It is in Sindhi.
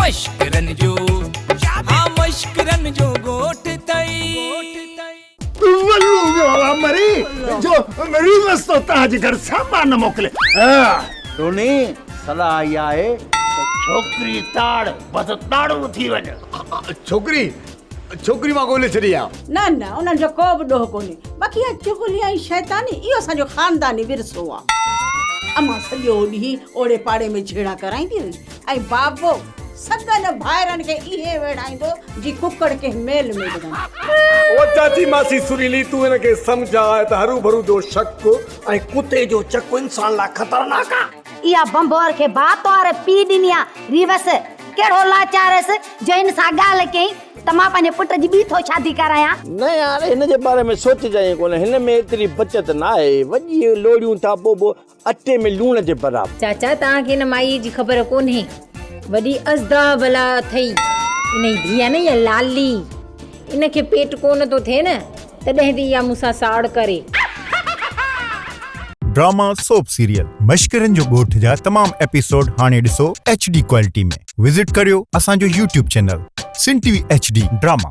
مشڪرن جو ها مشڪرن جو ڳوٺ ٿئي. ولو ويو آ مري جو ريوس ٿو توهان جي گهر سامان موڪلي. ٽوني صلاح اها آهي ته ڇوڪري تاڙ بس تاڙون ٿي وڃ. ڇوڪري ڇوڪري مان ڳولي ڇڏي آ. نه نه انهن جو ڪو به ڏوهه ڪونهي باقي اها چغلي ۽ شيطاني اهو اسان جو خانداني ورثو آ. امان سڄو ڏينهن اوڙي پاڙي ۾ جهيڙا ڪرائيندي هئي ۽ بابو سڳن ڀائرن کي ايئن ويڙهائيندو جي ڪڪڙ ڪنهن ميل ۾ وڙهن. او چاچي ماسي سريلي تون هن کي سمجهاء ته هروڀرو جو شڪ ۽ ڪتي جو چڪ انسان لاء خطرناڪ آ. اها ڀنڀور کي بات واري پيء ڏني آ. ريوس ڪهڙو لاچار هيس جو هن سان ڳالهه ڪيائين ته مان پنهنجي پٽ جي ٻي ٿو شادي ڪرايان. نه يار هن جي باري ۾ سوچجانء ئي ڪونه هن ۾ ايتري بچت ناهي وڄي لوڙيون ٿا پوء به اٽي ۾ لوڻ جي برابر. چاچا توهان کي ان مائيء جي خبر ڪونهي. وڏي ازدها بلا اٿئي. انهي ڌيء آهي نه اها لالي ان کي پيٽ ڪونه ٿو ٿئي نه تڏهن ٿي اها مون سان ساڙ ڪري. ڊراما سوپ سيريل مشڪرن جو ڳوٺ جا تمام ايپيسوڊ هاڻي ڏسو ايڇ ڊي ڪوالٽي ۾ وزٽ ڪريو اسان جو YouTube channel Sindh T V H D drama.